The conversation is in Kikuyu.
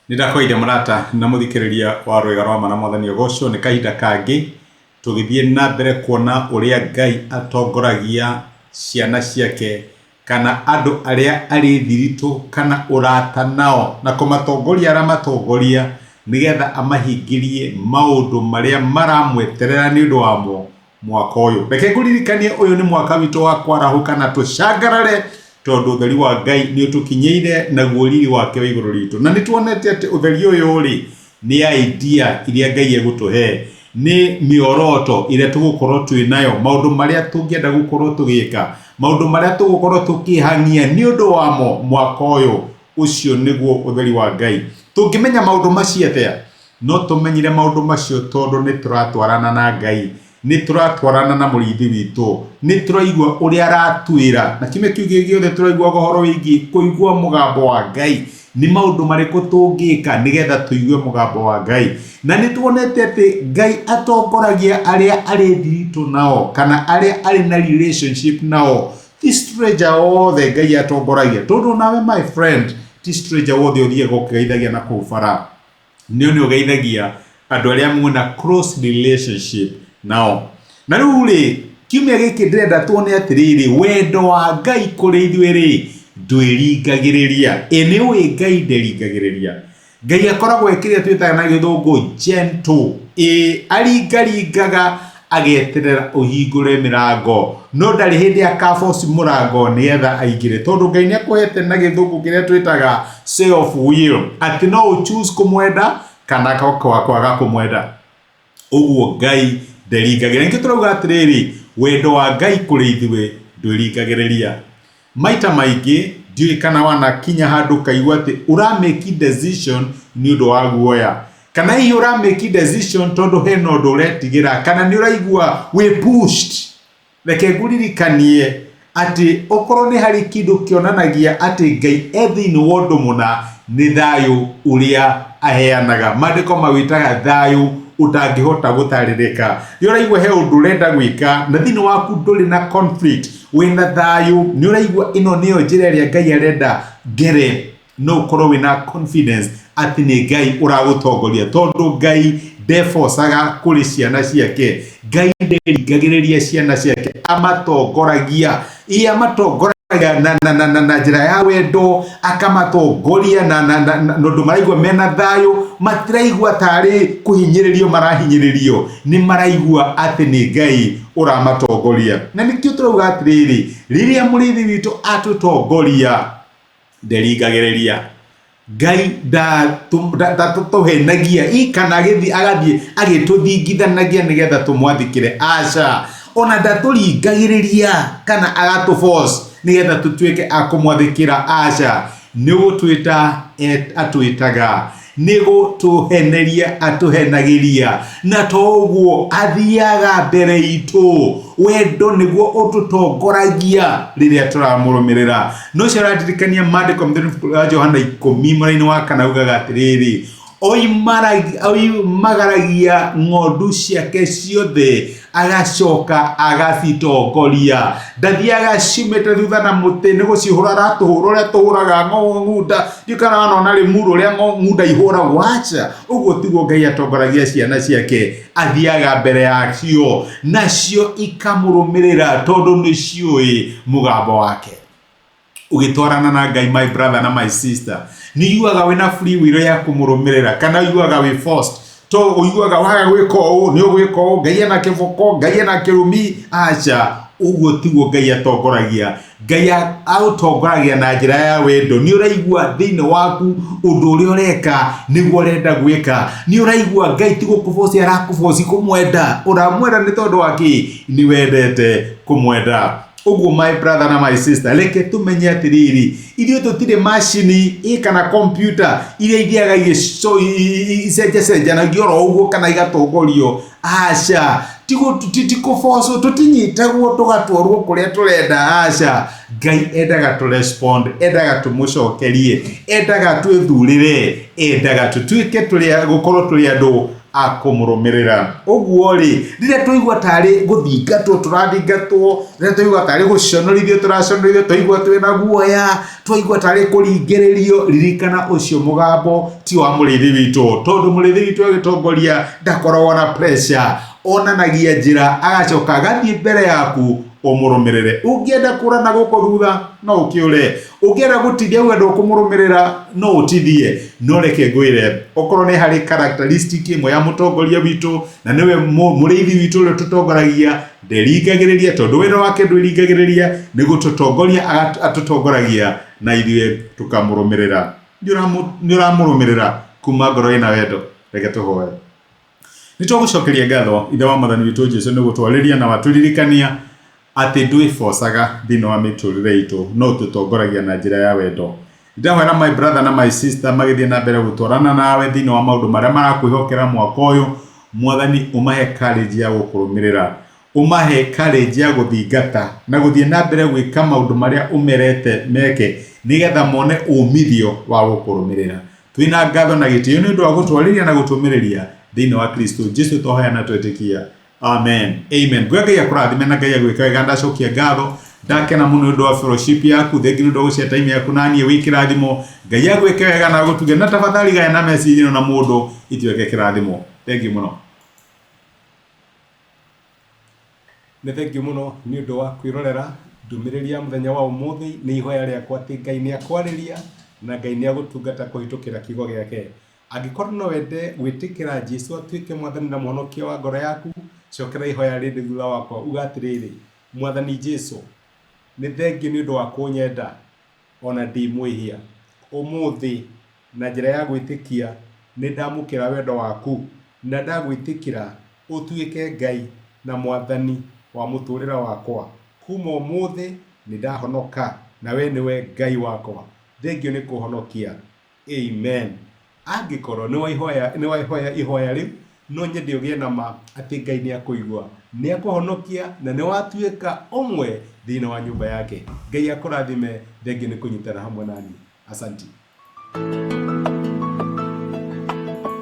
Nĩ ndakũgeithia mũrata na mũthikĩrĩria wa Rwĩga rwa Ma na Mwathani ũgocwo. Nĩ kahinda kangĩ tũgĩthiĩ na mbere kuona ũrĩa Ngai atongoragia ciana ciake kana andũ arĩa arĩ thiritũ kana ũrata nao na kũmatongoria aramatongoria nĩgetha amahingĩrie maũndũ marĩa maramweterera nĩ ũndũ wamo mwaka ũyũ. Reke ngũririkanie ũyũ nĩ mwaka witũ wa kwarahũka na tũcangarare tondũ ũtheri wa Ngai nĩ ũtũkinyĩire naguo riri wake wĩ igũrũ ritũ. Na nĩ tuonete atĩ ũtheri ũyũ rĩ nĩ idea iria Ngai egũtũhe, nĩ mĩoroto ĩrĩa tũgũkorwo twĩ nayo, maũndũ marĩa tũngĩenda gũkorwo tũgĩka, maũndũ marĩa tũgũkorwo tũkĩhang'ia nĩ ũndũ wamo mwaka ũyũ. Ũcio nĩguo ũtheri wa Ngai. Tũngĩmenya maũndũ macio atĩa? No tũmenyire maũndũ macio tondũ nĩ tũratwarana na Ngai, nĩ tũratwarana na mũrĩithi witũ, nĩ tũraigua ũrĩa aratwĩra. Na kiumia kĩu gĩothe tũraiguaga ũhoro wĩgiĩ kũigua mũgambo wa Ngai. Nĩ maũndũ marĩkũ tũngĩka nĩgetha tũigue mũgambo wa Ngai? Na nĩ tuonete atĩ Ngai atongoragia arĩa arĩ thiritũ nao kana arĩa arĩ na relationship nao. Ti stranger othe Ngai atongoragia. Tondũ nawe my friend, ti stranger wothe ũthiaga ũkĩgeithagia na kũu bara. Nĩ nĩ ũgeithagia andũ arĩa mwĩna close relationship nao. Na rĩu rĩ, kiumia gĩkĩ ndĩrenda tuone atĩrĩrĩ, wendo wa Ngai kũrĩ ithuĩ rĩ, ndwĩringagĩrĩria. Ĩ nĩ ũĩ Ngai nderingagĩrĩria. Ngai akoragwo e kĩrĩa twĩtaga na gĩthũngũ gentle. Ĩ aringaringaga ageterera ũhingũre mĩrango, no ndarĩ hĩndĩ akaboci mũrango nĩgetha aingĩre, tondũ Ngai nĩ akũhete na gĩthũngũ kĩrĩa twĩtaga self will, atĩ no ũ choose kũmwenda kana kwaga kũmwenda. Ũguo Ngai nderingagĩrĩria. Nĩkĩo tũrauga atĩrĩrĩ, wendo wa Ngai kũrĩ ithuĩ ndwĩringagĩrĩria. Maita maingĩ ndiũĩ kana wanakinya handũ ũkaigua atĩ ũra make decision nĩ ũndũ wa guoya, kana hihi ũra make decision tondũ hena ũndũ ũretigĩra, kana nĩ ũraigua wĩ pushed. Reke ngũririkanie atĩ okorwo nĩ harĩ kĩndũ kĩonanagia atĩ Ngai e thĩinĩ wa ũndũ mũna, nĩ thayũ ũrĩa aheanaga. Maandĩko mawĩtaga thayũ ũtangĩhota gũtarĩrĩka. Rĩrĩa ũraigua he ũndũ ũrenda gwĩka na thĩinĩ waku ndũrĩ na conflict, wĩna thayũ, nĩ ũraigua ĩno nĩyo njĩra ĩrĩa Ngai arenda ngere, no ũkorwo wĩna confidence atĩ nĩ Ngai ũragũtongoria, tondũ Ngai ndebocaga kũrĩ ciana ciake. Ngai nderingagĩrĩria ciana ciake, amatongoragia. Ĩ amatongoragia na, na, na, na, na njĩra ya wendo, akamatongoria na, na, na, na, na ũndũ maraigua mena thayũ, matiraigua tarĩ kũhinyĩrĩrio marahinyĩrĩrio, nĩ maraigua atĩ nĩ Ngai ũramatongoria. Na nĩkĩo tũrauga atĩrĩrĩ, rĩrĩa mũrĩithi witũ atũtongoria, nderingagĩrĩria. Ngai ndatũhenagia kana agĩthiĩ agathiĩ agĩtũthingithanagia nĩgetha tũmwathĩkĩre. Aca, ona ndatũringagĩrĩria kana agatũ force nĩgetha tũtuĩke a kũmwathĩkĩra. Aca, nĩ gũtwĩta atwĩtaga, nĩ gũtũheneria atũhenagĩria, na to ũguo athiaga mbere itũ. Wendo nĩguo ũtũtongoragia rĩrĩa tũramũrũmĩrĩra. No ũcio arandirikania maandĩko matheru ibuku rĩa Johana ikũmi mũraini wa kana ugaga atĩrĩrĩ, oimagaragia ng'ondu ciake ciothe agacoka agacitongoria. Ndathiaga ciumĩte thutha na mũtĩ nĩ gũcihũra aratũhũra ũrĩa tũhũraga ng'unda. Ndiũĩ kana wanona rĩmuru ũrĩa ng'unda ihũragwo. Aca, ũguo tiguo Ngai atongoragia ciana ciake. Athiaga mbere yacio nacio ikamũrũmĩrĩra tondũ nĩ ciũĩ mũgambo wake. Ũgĩtwarana na Ngai my brother na my sister, nĩ ũiguaga wĩna free will ya kũmũrũmĩrĩra kana ũiguaga wĩ forced? To ũiguaga waga gwĩka ũũ nĩ ũgwĩka ũũ, Ngai ena kĩboko, Ngai ena kĩrumi. Aca, ũguo tiguo Ngai atongoragia. Ngai agũtongoragia na njĩra ya wendo. Nĩ ũraigua thĩinĩ waku ũndũ ũrĩa ũreka nĩguo ũrenda gwĩka. Nĩ ũraigua Ngai ti gũkũboci arakũboci kũmwenda. Ũramwenda nĩ tondũ wa kĩ? Nĩ wendete kũmwenda. Ũguo my brother na my sister, reke tũmenye atĩrĩrĩ, ithuĩ tũtirĩ macini ĩ kana computer iria ithiaga icenjacenjanagia oro ũguo kana igatongorio. Aca, ti kũbocwo, tũtinyitagwo tũgatwarwo kũrĩa tũrenda. Aca, Ngai endaga tũ respond, endaga tũmũcokerie, endaga twĩthurĩre, endaga tũtuĩke tũrĩ gũkorwo tũrĩ andũ A kũmũrũmĩrĩra. Ũguo-rĩ, rĩrĩa twaigua tarĩ gũthingatwo tũrathingatwo, rĩrĩa twaigua tarĩ gũconorithio tũraconorithio, twaigua twĩna guoya, twaigua tarĩ kũringĩrĩrio, ririkana ũcio mũgambo ti wa mũrĩithi witũ, tondũ mũrĩithi witũ agĩtongoria ndakoragwo na pressure, onanagia njĩra agacoka agathiĩ mbere yaku ũmũrũmĩrĩre. Ũngĩenda kũra na gũkũ thutha no ũkĩũre, Ũngĩenda gũtithia uge ndũkũmũrũmĩrĩra no ũtithie, no reke ngwĩre okorwo nĩ harĩ characteristic ĩmwe ya mũtongoria witũ na nĩwe mũrĩithi witũ ũrĩa ũtũtongoragia, nderingagĩrĩria tondũ wendo wake ndwĩringagĩrĩria, nĩ gũtũtongoria atũtongoragia na ithuĩ tũkamũrũmĩrĩra. Nĩ ũramũrũmĩrĩra kuma ngoro ĩna wendo? Reke tũhoe. Nĩ twagũcokeria ngatho Ithe wa Mwathani witũ Jesu nĩ gũtwarĩria na watũririkania atĩ ndwĩbocaga thĩinĩ wa mĩtũrĩre itũ no ũtũtongoragia na njĩra ya wendo. Ndĩrahoera my brother na my sister magĩthiĩ na mbere gũtwarana nawe thĩinĩ wa maũndũ marĩa marakwĩhokera mwaka ũyũ, Mwathani ũmahe courage ya gũkũrũmĩrĩra, ũmahe courage ya gũthingata na gũthiĩ na mbere gwĩka maũndũ marĩa ũmerete meke nĩgetha mone umithio wa gũkũrũmĩrĩra. Twĩna ngatho na gĩtĩo nĩ ũndũ wa gũtwarĩria na gũtũmĩrĩria thĩinĩ wa Kristo Jesu twahoya na twetĩkia. Amen. Amen. Ngwenda Ngai akũrathime na Ngai agwĩke wega ndacokia ngatho ndakena mũno nĩ ũndũ wa fellowship yaku thengi nĩ ũndũ wa gũshare time yaku na niĩ wĩ kĩrathimo Ngai agwĩke wega na agũtuge na tafadhali gaya na message ĩno na mũndũ ituĩke kĩrathimo thengi mũno. Nĩ thengiũ mũno nĩ ũndũ wa kwĩrorera ndũmĩrĩri ya mũthenya wa ũmũthĩ. Nĩ ihoya rĩakwa atĩ Ngai nĩ akwarĩria na Ngai nĩ agũtungata kũhĩtũkĩra kiugo gĩake. Angĩkorwo no wende gwĩtĩkĩra Jesu atuĩke Mwathani na Mũhonokia wa ngoro yaku, cokera ihoya rĩrĩ thutha wakwa uga atĩrĩrĩ, Mwathani Jesu, nĩ thengiũ nĩ ũndũ wa kũnyenda o na ndĩ mwĩhia. Ũmũthĩ, na njĩra ya gwĩtĩkia, nĩ ndamũkĩra wendo waku na ndagwĩtĩkĩra ũtuĩke Ngai na Mwathani wa mũtũrĩre wakwa. Kuma ũmũthĩ nĩ ndahonoka na we nĩwe Ngai wakwa. Thengiũ nĩ kũhonokia. Amen. Angĩkorwo nĩ wahoya ihoya rĩu, no nyende ũgĩe na ma atĩ Ngai nĩ akũigua, nĩ akũhonokia na nĩ watuĩka ũmwe thĩinĩ wa nyũmba yake. Ngai akũrathime, thengiũ nĩ kũnyitana hamwe naniĩ. Asanti.